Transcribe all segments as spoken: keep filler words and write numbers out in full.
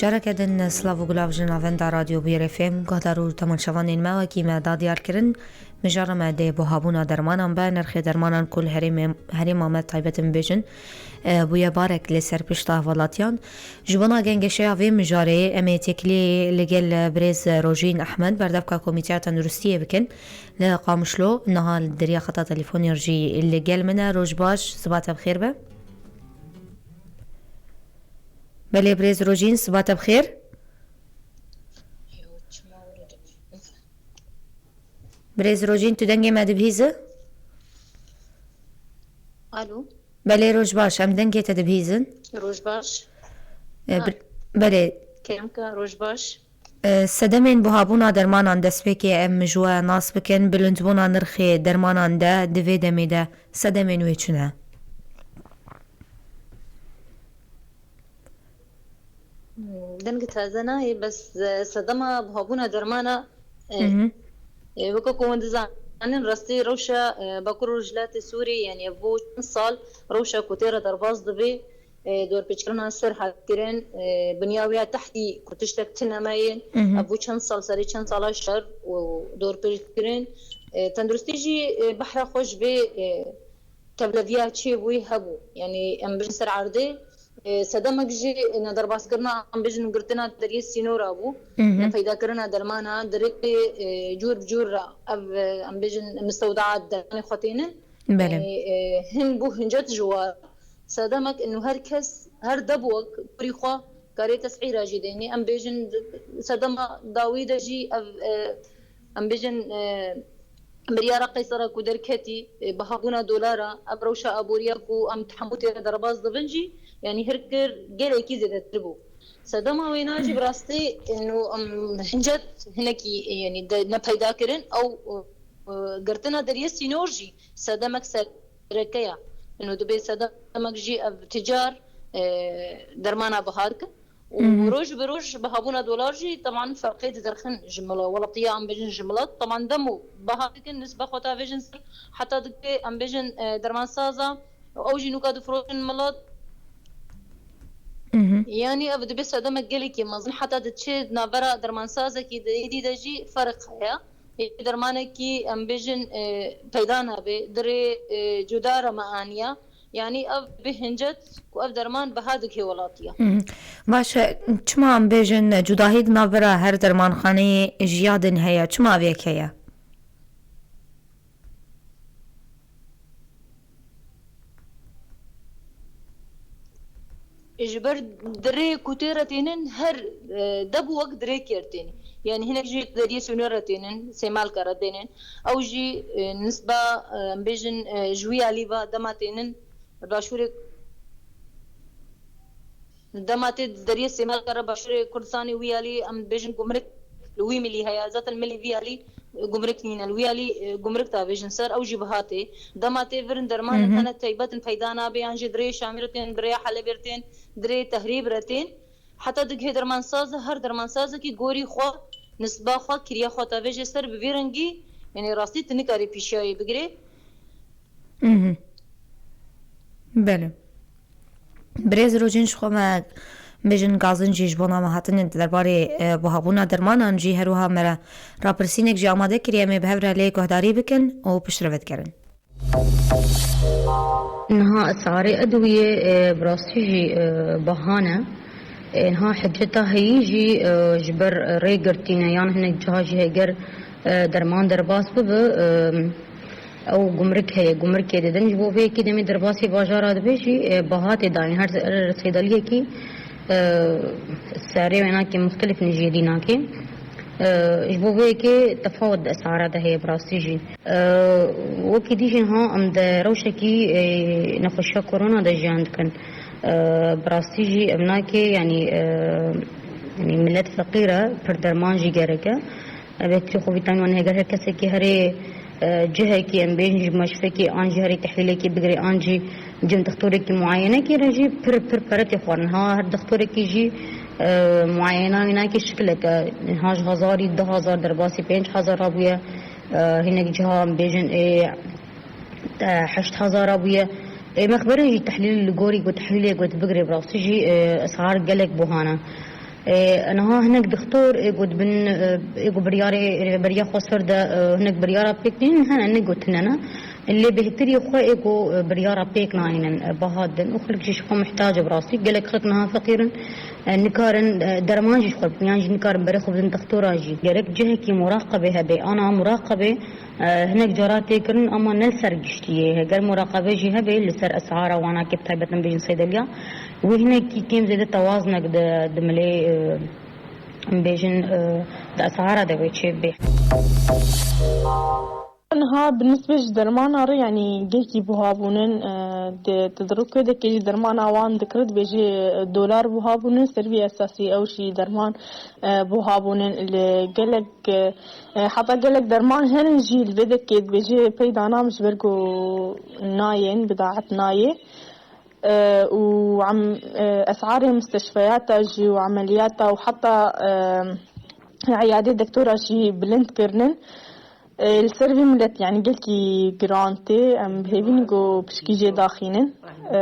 Careke din silav û gulav ji navenda Radyo Bûyer F M, guhdar û temaşevanên me, wekî me da diyar kirin, mijara me dê buhabûna dermanan be, nirxê dermanan ku li herêmê, herêma me taybet in bibêjin, e, bûye barek li ser pişta hevalatiyan. Ji bona gengeşeya vê mijarê em ê têkiliyê li gel birêz Rojîn Ehmed, berdevka Komîteya Tenduristiyê bikin li Qamişlo. Niha li deriya xeta telefonê jî li gel min e. Roj baş, siba te bi xêr be. Belê birêz Rojîn, siba te bi xêr. Birêz Rojîn, tu dengê me dibihîzi? Alo. Belê, roj baş, em dengê te dibihîzin. Roj baş. E, Ha. bir- belê. Kerem ke, roj baş. E, sedemên buhabûna dermanan destpêkê em ji we nas bikin, bilindbûna nirxê dermanan de di vê demê de sedemên wê çi ne? Hmm, deng taze nayê, bes, e, sedema buhabûna dermana, e, Hı hı. e, weke ku hûn dizanin, rastî rewşa, e, Bakur û Rojhilatê Sûrî, yani, ev bû çend sal rewşa ku tê re derbas dibê, e, dorpêçkirina ser hat kirin, e, binya wê ya tehdî ku tiştek tune me yên, Hı hı. ev bû çend sal, serê çend sala şer û dorpêçkirin, e, tenduristî jî, e, behra xwe ji vê, e, tevleviya çêbûyî hebû. Yani, em bijin ser erdê, e, sedemek jî, e, nederbas kirina, em bijin girtina deriyê sînora bû. Mhm. Ne peyda kirina dermana, dirê, e, cûr bi cûr re ev, e, em bijin mistewdaa dermanê xwe tênin. Belê. Yani, e, hin bû hincet ji war. Sedemek inu her kes, her debûwek kurî xwe karê tes'îra jî dênê. Em bêjin sedema dawî de jî ev, e, em bêjin, e, biryara Qeysera ku derketî, e, bihabûna dolara, ev rewşa aboriya ku em di hemû tê re derbas dibin jî, yanî hirkir gelekî zêdetir bû. Sedema wêna jî bi rastî, ino, em hincet hinekî, yanî de, ne peyda kirin, ew, e, girtina deriyê sînor jî sedemek sereke ya. Ino dibê sedemek jî ev ticar, e, dermana biha dikin. Û Mhm. roj bi roj bihabûna dolar jî, teman, ferqê didirxin ji mila-, welatiya em bêjin ji milet. Teman dem û biha dikin, nisbe xwe ta vêjin ser, heta dike em bêjin, e, dermansaza, ew jî nûka difroşin milet. Mhm. Yanî ev dibe sedemek gelekî mezin, heta diçe navbera dermansazekî di êdî de jî ferq heye. Yê dermanekî em bêjin, e, peyda nabe, dirê, e, cuda re me aniya. Yanî ev bi hincet ku ev derman biha dike welatiya. Mhm. Baş e, çima em bêjin cudahî di navbera her dermanxaneyê ji ya din heye? Çima ev yek heye? Ji ber dirê ku tê re tênin, her, e, debûwek dirêkê re tênin. Yanî hinek jî deriyê sînor re tênin, Sêmalka re tênin. Ew jî, e, nisba, e, em bêjin, e, ji wî alî ve dema tênin, başûrê, dema tê deriyê Sêmalka re başûrê Kurdistanê wî alî, em bêjin gumrik li wî milî heye. Zaten milî vî alî gumrik nîne. Li wî alî, e, gumrik davêjin ser, ew jî biha tê. Dema tê vir in derman Hı hı. hene taybet in peyda nabe, yan jî dirê Şamî re tên, dirê Helebê re tên, dirê Tehrîb re tên. Heta digihê dermansaz, her dermansazekî gorî xwe, nisba xwe, kiriya xwe davêje ser, bi vî rengî, yanî rastî tu nikarî pîşiyayê bigirê. Mhm. Belê. Birêz Rojîn, ji xwe me bêjin gazin jî ji bona me hatine di derbarê, e, buhabûna dermanan jî her wiha me re rapirsînek jî amade kiriye, em ê bi hev re lê guhdarî bikin û piştre vedigerin. Niha esarê edwiyê, e, bi rastî jî, e, baha ne. E, niha hiceta heyî jî, e, ji ber rêgirtî ne, yan hinek ciha jî heger, e, derman derbas bibe, e, ew gumrik heye, gumrikê didin. Ji bo vê yekê demê derbasî bajara dibe jî, e, baha tê dayîn. Her, her seydeliyekî, e, serê wênakê muxtelif in jêdî nake. E, ji bo vê yekê tefawet di esara de heye bi rastî jî. E, wekî dî jî niha em di rewşekî, e, nexweşiya korona de jiyan dikin. E, bi rastî jî ev nake, yanî, e, yanî milet feqîr e, pir derman jî gerek e. Ev yekî xwe vîtamîn wan heger her kesekî herê, e, cihekî em bêjin ji meşfekê an jî herê tehlîlekê bigirê an jî cem dixtorekî muayenekê re jî pir, pir pere tê xwarin. Ha her dixtorekî jî, e, muayena wî nake şikileke. Ha ji hezarî du hezar derbasî pênc hezar rabûye. E, hinek ciha em bêjin ê, e, heşt hezar rabûye. Ê, me xeberin jî tehlîl li gorî ku tehlîlê ku dibigirê bi rastî jî, e, esar gelek buhane. E, niha hinek dixtor ê ku dibin, e, ê ku biryarê rêveberiya xwestir de, e, hinek biryara pêk tînin, hene, hinek ku tune ne. Lê bêhtirî xwe ê ku, e, biryara pêk nayînin, e, baha didin. Û xelk jî ji xwe muhtac e bi rastî. Gelek xelk niha feqîr in, e, nikarin, e, derman jî ji xwe bikin, yan jî nikarin berê xwe bidin dixtora jî. Gerek cihekî muraqebê hebe. Ana muraqebê, e, hinek cara tê kirin, ama ne li ser giştiyê. Heger muraqebe jî hebe li ser esara wana, ke bi taybet em bêjin seydeliya, wê hinekî kêm zêde tewaznek di, di milê, e, em bêjin, e, di esara de wê çêbê. Niha bi nisbê ji dermana re, yanî gelkî buha bûnin, e, di, tu diroke de kê jî dermana wan dikir, dibêjê, e, dolar buha bûnin, ser vî esasî ew jî derman, e, buha bûnin li gelek, e, e, heta gelek derman hene jî li vê dekê dibêjê peyda nam ji ber ku nayên, bidaet nayê. E, û em, e, esarê misteşfeyata jî û emeliyata û heta, e, eyadê doktora jî bilind kirinin. E, li ser vî milet, yanî gelkî giran tê, em bi hêvî ne ku pişkî jê daxînin. E,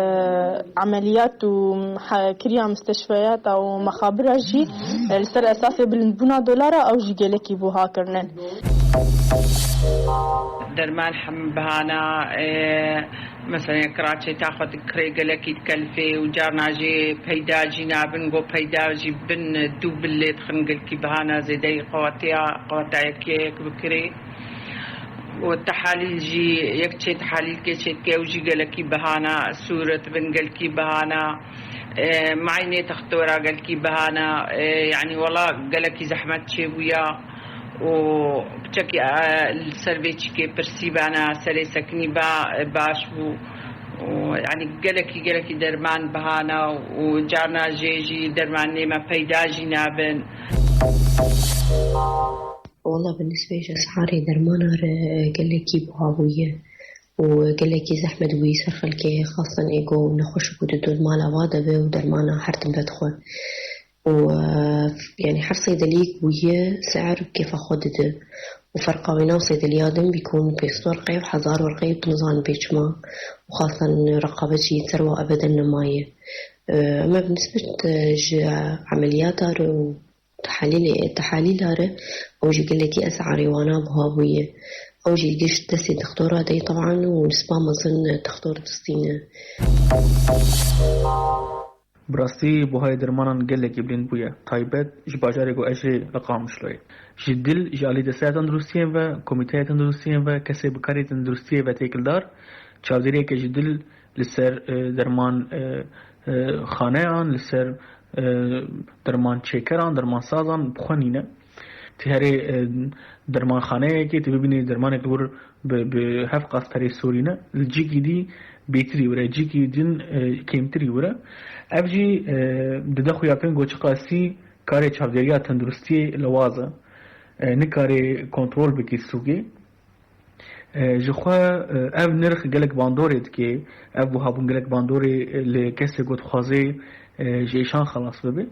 emeliyat û he-, kiriya misteşfeyata û mexabira jî, e, li ser esasê bilindbûna dolara ew jî gelekî buha kirinin. Derman hem bihana, e, Mesela, kiraçê taxwe dikirê gelekî dikelifê û carna jî peyda jî nabin, go peyda jî bin dû bil lê dixin, gelkî bihana zêdeyî qewetiya, qeweta yekê yek bikirê. Û tehalîl jî, yek çê tehalîlkê çêdike, ew jî gelekî bihana, sûret bin gelkî bihana, e, maynê textora gelkî bihana, e, yanî wela gelekî zehmet çêbûya. û piçekî, e, li ser vê çîkê pirsî bana, serê sekinî ba, e, baş bû. Û, yanî gelekî, gelekî derman bihana û carna jê jî dermanê me peyda jî nabin. Wala bi nisbê ji esarê dermana re gelekî buha bûye û gelekî zehmet bûyî ser xelkê, xasan ê ku nexweş û ku di dor mala va de be û dermana her tim vedixwe. û, e, yanî her seydeliyek bûye sier û kêfa xwe dide. Û ferqa wê nav seydeliya din bî ku pênc sed werqeyê û hezar werqeyê tu nizanin bê çima û xasan reqabet jî ser wa ebeden nemaye. E, ema bi nisbet, e, ji emeliyata re û tehalîlê, tehalîla re ew jî gelekî esarê wana buha bûye. Ew jî giş destê dixtora de ye teban û nisba mezin dixtor distîne. Bi rastî buhayê dermanan gelekî bilind bûye, taybet ji bajarê ku ez jê li Qamişloyê. Ji dil, ji alî Desteya Tenduristiyên ve, Komîteya Tenduristiyên ve, kesê bi karê tenduristiyê ve têkildar, çavdêriyeke ji dil li ser, e, derman, e, e, xaneyan, li ser, e, derman çêkeran, dermansazan bi xwe nîne. Ti herê, e, dermanxaneyekê, ti bibînî dermanek li wir bi, bi heft qat perê sorî ne, li cîkî dî bêtirî wire, cîkî din, e, kêmtirî wire. Ev jî, e, dide xuya pê ku çiqasî karê çavdêriya tenduristiyê lewaz e. E, nikarê kontrol bikî sûkê. E, ji xwe, e, ev nirx gelek bandorê dike, ev buhabûn gelek bandorê, e, li kesê ku dixwaze, e, ji êşan xelas bibe.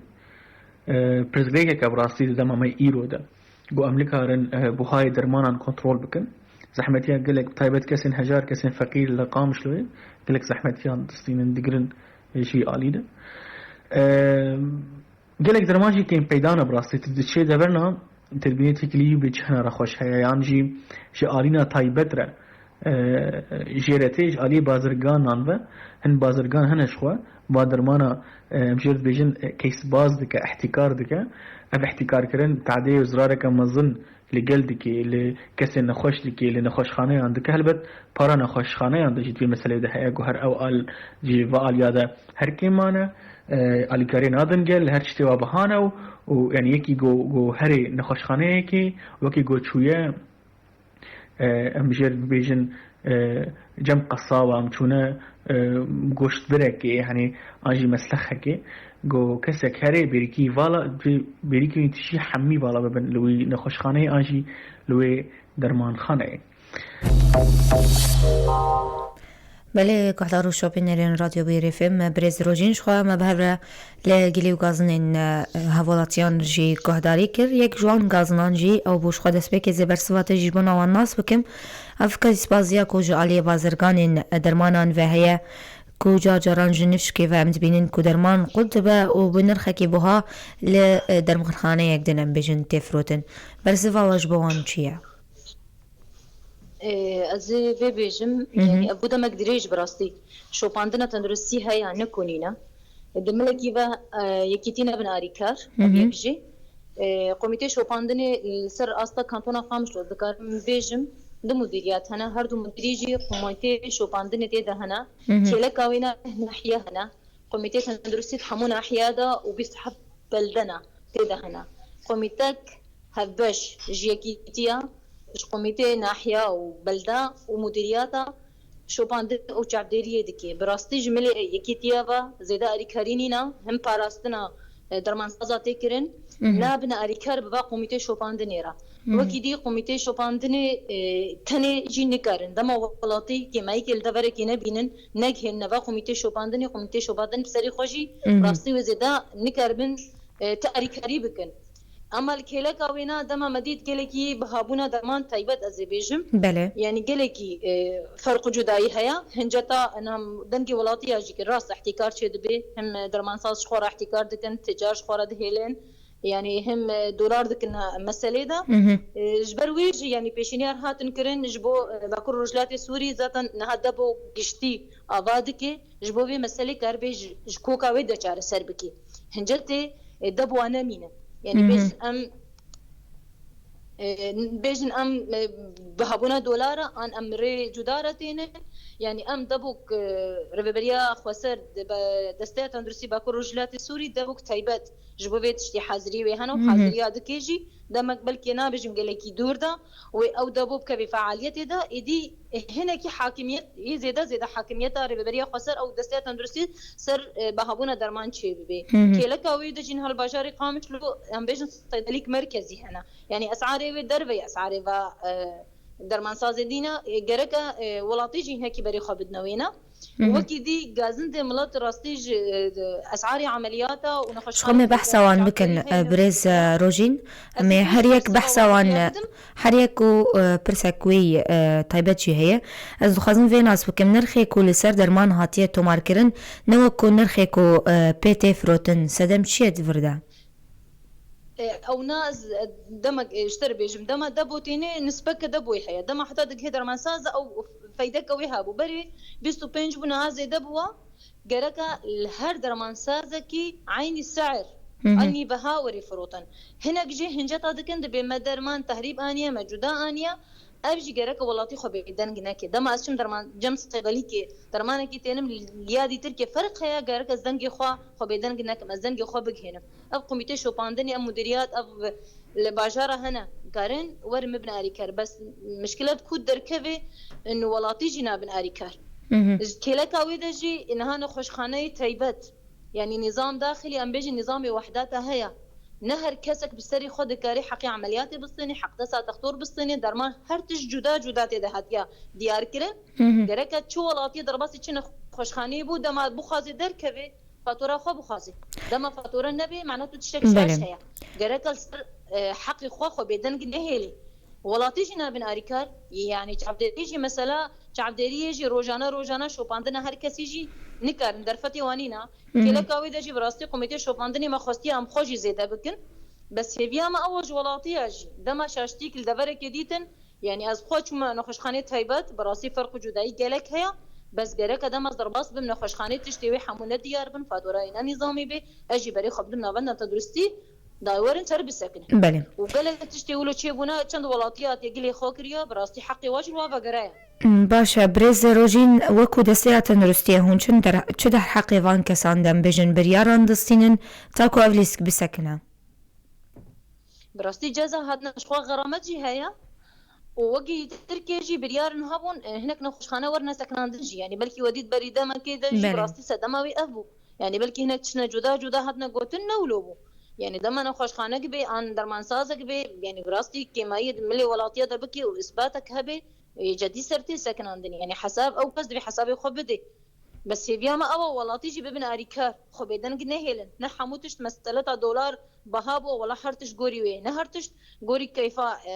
E, pirsgirêkeke bi rastî di dema me îro de. Ku em nikarin, e, buhayê dermanan kontrol bikin. Zehmetiya gelek, bi taybet kesên hejar, kesên feqîr li Qamişloyê gelek zehmetiyan distînin, digirin, e, ji alî de. E, Gelek derman jî kêm peyda ne bi rastî. Tu diçê deverna, tu dibînî têkilî wî bê çi hene rexweş heye, yan jî ji alîna taybet re, e, jê re tê, ji aliyê bazirganan ve, hin bazirgan hene ji xwe, va dermana, e, em jê re dibêjin, e, keysbaz dike, ihtîkar dike. Ev ihtîkarkirin tadê û zirareke mezin li gel dike, li kesên nexweş dike, li nexweşxaneyan dike. Helbet para nexweşxaneyan de jî di vê meseleyê de heye ku her ew al jî va aliya de her kêm mane, e, alîkariyê nadin gel, her tiştê wa bihane û, û, yanî yekî ku, ku herê nexweşxaneyekê, wekî ku çûye, e, em jê re bibêjin, e, cem qesaba, em çûne, e, goştbirekê, hani an jî meslexekê, ku kesek herê bêrîkî vala, bê-, bêrîkî wî tişî hemî vala bibin li wî nexweşxaneyê an jî li wê dermanxaneyê. Belê, guhdar û şopînerên Radyo Bîr F M, me birêz Rojîn ji xwe me bi hev re li gilî û gazinên, e, hevalatiyan jî guhdarî kir. Yek ji wan gazinan jî ew bû, ji xwe destpêkê zê bersiva te jî ji bona wan nas bikim. Ev kesîsbaziya ku ji aliyê bazirganên dermanan ve heye, ku car caran ji nifşkê ve em dibînin ku derman qut dibe û bi nirxekî buha li, e, dermanxaneyek din, em bêjin, tê firotin. Bersiva we ji bo wan çi ye? Ê, ez ê vê bêjim, Hı hı. yanî ev bû demek dirêj bi rastî. Şopandina tenduristî heye, ne ku nîne. Di milekî ve, e, yekîtî nebin arîkar, Hı ev hı. yek jî. E, komîtê şopandinê li ser asta kantona Qamişlo, dikarim bêjim, du mudîriyat hene. Her du mudîrî jî komîtê şopandinê tê de hene. Hı hı. Kêleka wê ne nahiye hene. Komîtê tenduristî di hemû nahiya de û bîst heft belde ne tê de hene. Komîtek hevbeş ji yekîtiya, ji komîtê nahiya û belda û mudîriyata şopandin û çavdêriyê dike. Bi rastî ji milê yekîtiya ve zêde alîkarî nîne, him parastina, e, dermansaza tê kirin, Hı hı. nabine alîkar bi va komîtê şopandinê re. Hı hı. Wekî dî komîtê şopandinê, e, tenê jî nikarin. Dema welatî kêmayîkê li deverekê nebînin, neguhênin nava komîtê şopandinê, komîtê şopandin bi serê xwe jî Hı hı. rastî wê zêde nikaribin, e, ti alîkarî bikin. Ema li kêleka wêna dema me dît gelekî bihabûna derman taybet, ez ê bêjim. Belê. Yanî gelekî, e, ferq û cudayî heye. Hinceta, em, dengê welatî ya jî ki rast ihtîkar çêdibe. Him dermansaz ji xwe re ihtîkar dikin, ticar ji xwe re dihêlin. Yanî him, e, dolar dikin, e, meselê de. Hı hı. E, ji ber wê jî, yanî pêşîniyar hatin kirin ji bo, e, Bakur Rojhilatê Sûrî, zaten niha debo giştî ava dike. Ji bo vê meselê karibe ji, ji koka wê de çareser bike. Hincetê, e, debo nemîne. Yanî Hı hı. bêjin em, e, bêjin em, e, bihabûna dolara an em rê cuda re têne. Yanî em debok, e, Rêveberiya Xweser, de-, be-, Desteya Tenduristî Bakur Rojhilatê Sûrî debok taybet ji bo vê tiştî hazirî wê hene û Hı hı. haziriya dike jî, demek belkê nabêjim gelekî dûr de wê ew debo bikeve fealiyetê de, êdî hinekî hakimiyet, yê zêde zêde hakimiyeta Rêveberiya Xweser ew Desteya Tenduristî ser, e, bihabûna derman çêbibe. Hı hı. Kêleka wê de jî niha li bajarê Qamişlo, em bêjin, seydelîk merkezî hene. Yanî esarê wê derve esarê ve, e, dermansazê dîne, e, gereke, e, welatî jî hinekî berê xwe bidine wêne. Hı hı. Wekî dî gazindê milet rastî ji, e, esarê emeliyata û Ji xwe me nexweşxaneyê behsa wan bikin, çavdêrî e, hene. birêz, e, Rojîn. Ez Em ê dî her yek bersiva behsa wan wan, e, didim. her yek û, e, pirsek wê, e, taybet jî heye. Ez dixwazim vê nas bikim, nirxê ku li ser derman hatiye tomarkirin, ne wek ku nirxê ku, e, pê tê firotin, sedem çi ye di vir de? E, ew na ez, e, demek, e, ji te re bêjim, dema debo têne nisbeke deboyê heye. Dema heta digihê dermansaz de ew feydeke wê hebû. Berê bîst û pênc bû, niha zêde bûwa. Gereka li her dermansazekî eynî se'ir, Hı hı. eynî beha werê firotin. Hinek jî hinceta dikin, dibê me derman tehrîb aniye, me cuda aniye. Ev jî gereke welatî xwe bêdeng neke. Dema ez çim derman, cem seydelîkê, dermanekî tênim, li yadî Tirkiyê ferq heye, gerek ez dengê xwe, xwe bêdeng nekim, ez dengê xwe bigihînim. Ev komîtê şopandinê, ev mudiriyat, ev li bajara hene, karin werin min bin alîkar. Bes mişkilet ku derkeve, in welatî jî nabin alîkar. Hı hı. Ji kêleka wê de jî niha nexweşxaneyê taybet, yanî nîzam daxilî, em bêjin nîzamê wehdata heye. Ne her kesek bi serê xwe dikare heqê emeliyatê bistêne, heq desa textor bistêne, derman her tişt cuda cuda tê de hatiya diyar kirin. Hı hı. Gereke çi welatiyê derbasî çi nexweşxaneyê bû, dema bixwaze derkeve, fatura xwe bixwaze. Dema fatura nebe, mana tu tiştek Belê. şaş heye. Gereke li ser, e, heqê xwe xwe bêdeng nehêlî. Welatî jî nabin arîkar, yanî çavdêrî jî mesela, çavdêriyê jî rojane rojane şopandina her kesî jî nikarin, derfetê wan nîne. Hı hı. Kêleka wê de jî bi rastî komîtê şopandinê me xwestiye em xwe jî zêde bikin. Bes hêviya me ew e ji welatiya jî. Dema şaştîk li deverekê dîtin, yanî ez xwe çûme nexweşxanê taybet, bi rastî ferq û cudayî gelek heye. Bes gereke dema ez derbas bim nexweşxanê tiştê wê hemû ne diyar bin, faturayê ne nîzamî bê, ez jî berê xwe bidim navenda tenduristî, da werin ser bisekine. Belê. Û gelek tiştê wilo çêbûne, çend welatiya têgilê xwe kiriye, bi rastî heqê we jî li wan vegereye. Baş e, birêz Rojîn, wekû desteya tenduristiyê hûn çi der-, çi derheqê van kesan de, em bêjin, biryaran distînin, ta ku ev lîsk bisekine? Bi rastî ceza hatine ji xwe xeramet jî heye. Û wekî Tirkiye jî biryarin hebûn, e, hinek nexweşxane werine sekinandin jî. Yanî belkî we dît berî demekê de jî bi Belê. rastî sedema wî ev bû. Yanî belkî hinek tiştine cuda cuda hatine gotin, ne wilo bû. Yanî dema nexweşxanek bê, an dermansazek bê, yanî bi rastî kêmayî milê welatiya de bikê û îsbatek hebe, e, cedî ser tê sekinandinê. Yanî hesab ew kes divê hesabê xwe bidê. Bes hêviya me ew e, welatî jî bibin arîkar, xwe bêdeng nehêlin. Ne hemû tişt meseleta dolar beha bû, wela her tişt gorî wê ye. Ne her tişt gorî keyfa, e,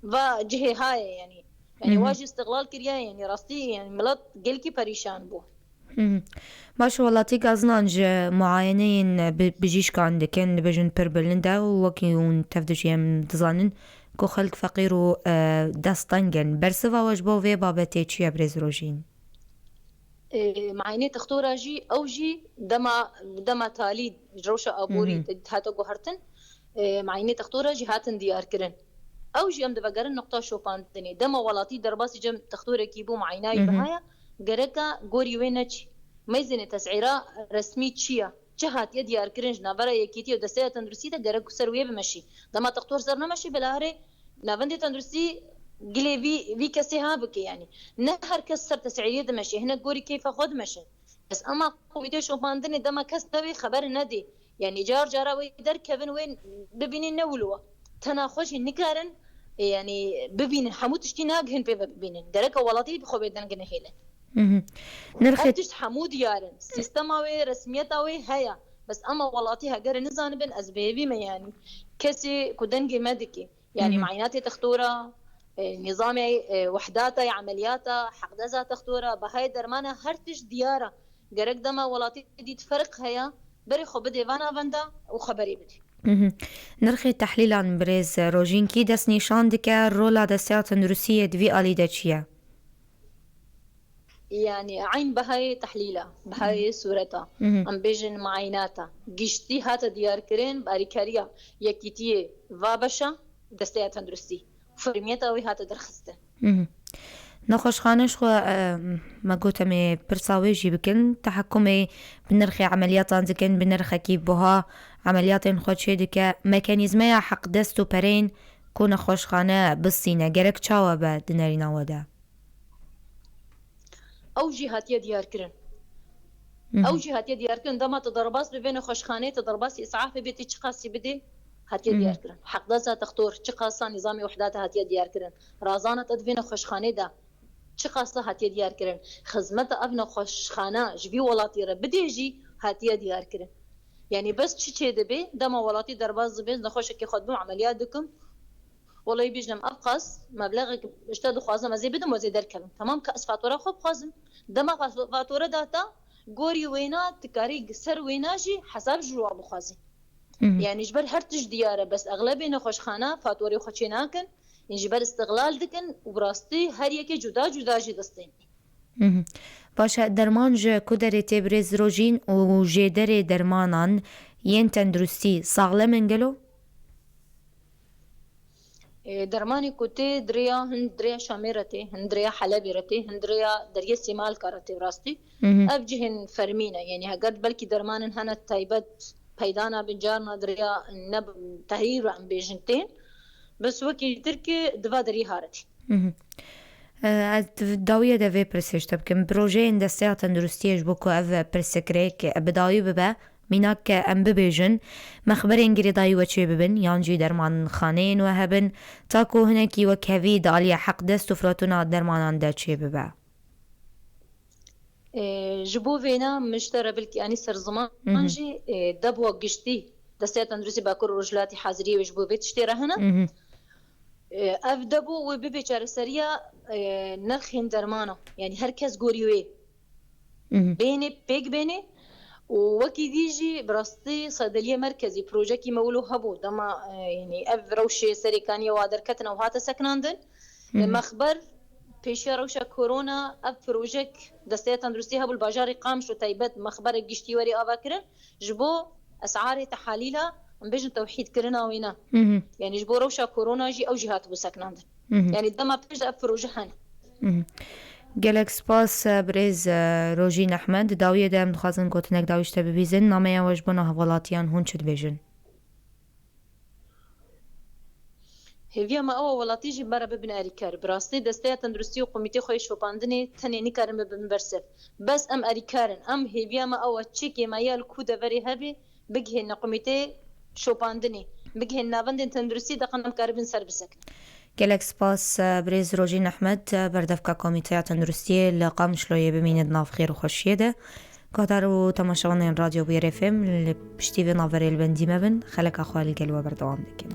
va cihê hayê, yanî. Yanî Hı hı. wa jî îstiqlal kiriye, yanî rastî, yanî milet gelkî perîşan bû. Mhm. Baş, welatî gazinan ji muayeneyên bi-, bijîşkan dikin, dibêjin pir bilind e û wekî hûn tev dijî em dizanin ku xelk feqîr û, e, desteng in. Bersiva we ji bo vê babetê çi ye, birêz Rojîn? Ê, muayenê textora jî, ew jî dema, dema talî ji rewşa aborî Mhm. hate guhertin, ê, muayenê textora jî hatin diyarkirin. Ew jî em divegerin nuqta şopandinê. Dema welatî derbasî cem textorekî bû, muayena wî Mhm. bihaya, gereka gorî wê neçî. Meyzênê tesîra resmî çi ye? Çi hatiye diyarkirin ji navbera yekîtî û desteya tenduristî de gerek ser wê bimeşî. Dema textor ser nemeşî, bila herê navendê tenduristî gilê vî, vî kesê ha bike, yanî. Ne her kes ser tesîriyê dimeşe, hinek gorî keyfa xwe dimeşin. Bes ema komîtê şopandinê dema kes tevê xeber nedê. Yanî car cara wê derkevin, wê bibînin ne wilo. Tena xwe jî nikarin, e, yanî bibînin. Hemû tiştî nagihin pê ve bibînin. Gereka welatî bi xwe bê deng nehêlin. Mhm. Nirxê Her tişt hemû diyar in. Sîstema wê, resmiyeta wê heye. Bes ema welatî heger nizanibin, ez bi hêvî me, yanî. Kesê ku dengê me dike. Yanî Mhm. muayenatê textora, e, nîzamê, e, wehdata, emeliyata, heqdeza textora, behayê dermana, her tişt diyar e. Gerek dema welatî dît ferq heye, berê xwe bidê va navenda û xeberê bidê. Mhm. Nirxê tehlîlan, birêz Rojîn, kî destnîşan dike rola desteya tenduristiyê di vî alî de çi ye? Yanî eyn behayê tehlîla, behayê sureta, Mhm. em bêjin muayenata, giştî hate diyarkirin bi alîkariya yekîtiyê va beşa desteya tenduristî. Fermiyeta wî hate derxistin. Mhm. Nexweşxane ji xwe, e, me got em ê pirsa wê jî bikin. Tehekumê bi nirxê emeliyatan dikin, bi nirxekî buha emeliyatên xwe çê dike. Mekanîzmeya heqdest û pereyên ku nexweşxane bistîne, gerek çawa be di nerîna we de? Ew jî hatiye diyarkirin. Mhm. Ew jî hatiye diyarkirin. Dema tu derbas bi vê nexweşxaneyê, tu derbasî îsafê bê, tê çiqasî bidê, hatiye Mhm. diyarkirin. Heqdeza textor, çiqasa nîzamê wehdata hatiye diyarkirin. Razana te di vê nexweşxaneyê de çiqasa hatiye diyarkirin. Xizmeta ev nexweşxana ji vî welatî re bidê jî hatiye diyarkirin. Yanî bes çi çê dibe, dema welatî derbas dibe, nexweşekê xwe dibim, emeliyat dikim, Welay bêjim, ev qas meblexek ji te dixwazim, ez ê bidim, ez ê derkevim. Temam, ka ez fatura xwe bixwazim. Dema fa-, fatura data, gorî wêna, tu karî ser wêna jî hesab ji wan bixwazî. Mhm. Yanî ji ber her tişt diyar e, bes exlebê nexweşxana faturê xwe çê nakin, ên ji ber îstixlal dikin û bi rastî her yekê cuda cuda jî distên. Mhm. Baş e, derman ji ku derê tê, birêz Rojîn, û jêderê dermanan yên tenduristî saxlem in gelo? Ê, dermanê ku tê, di rêya hin di rêya Şamê re tê, hin di rêya Helebê re tê, hin di rêya Deriyê Sêmalka re tê, rastî. Mhm. Ev cihên fermî ne. Yanî heger belkî dermanên hene taybet peyda nabin, carna di rêya ne tehrîr re em bêjin tên. Bes wekî Tirkî di va derî ha re tê. Mhm. Ê, ez di-, dawiyê de vê pirsê ji te bikim. Projeyên Desteya Tenduristiyê ji bo ku ev pirsgirêk bi dawî bibe, mînak em bibêjin, mexberên girêdayî we çê bibin, yan jî dermanxaneyên we hebin, ta ku hinekî wekhevî di aliyê heqdest û firatûna dermanan de çê bibe? Ê, ji bo vêna min ji te re bilkî anî ser ziman Mhm. jî, ê, debo giştî, Desteya Tenduristî Bakur û Rojhilatî haziriyê wê ji bo vê tiştê re hene. Mhm. Ê, ev debo wê bibe çareseriya, ê, nirxên dermana. Yanî her kes gorî wê Mhm. bênê, pêk bênê û wekî dî jî bi rastî Seydeliye Merkezî projekî me wilo hebû. Dema, e, yanî ev rewşê serêkaniye wa derketin ew hate sekinandin. Mhm. Mexber pêşiya rewşa korona ev projek Desteya Tenduristî hebû li bajarê Qamişlo taybet mexberek giştî werî ava kirin. Ji bo esarê tehalîla, em bêjin tewhîdkirina wî ne. Mhm. Yanî ji bo rewşa korona jî ew jî hatibû sekinandin. Mhm. Yanî dema pêş de ev proje hene. Mhm. Gelek spas, e, birêz, e, Rojîn Ehmed. Di dawiyê de em dixwazin gotinek dawî ji te bibîzin. Nameya we ji bo navhelatiyan hûn çi dibêjin? Hêviya me ew e welatî jî me re bibin erîker. Bi rastî Desteya Tenduristî û Komîtê xwe yê Şopandinê tenê nikarin bibin bersiv. Bes em erîker in. Em hêviya me ew e, çi kêmayiya li ku deverê hebe, bigihêne Komîtê Şopandinê, bigihên navendên tenduristî, de qan em karibin ser bisekinin. Gelek spas, e, birêz Rojîn Ehmed, e, berdevka Komîteya Tenduristiyê li Qamişloyê, bimîne di nav xêr û xweşiyê de. Guhdar û temaşevanên Radyo Bûyerê F M, li piştî vê navberê li bendî me bin, xeleka xwe li gel we berdewam dikin.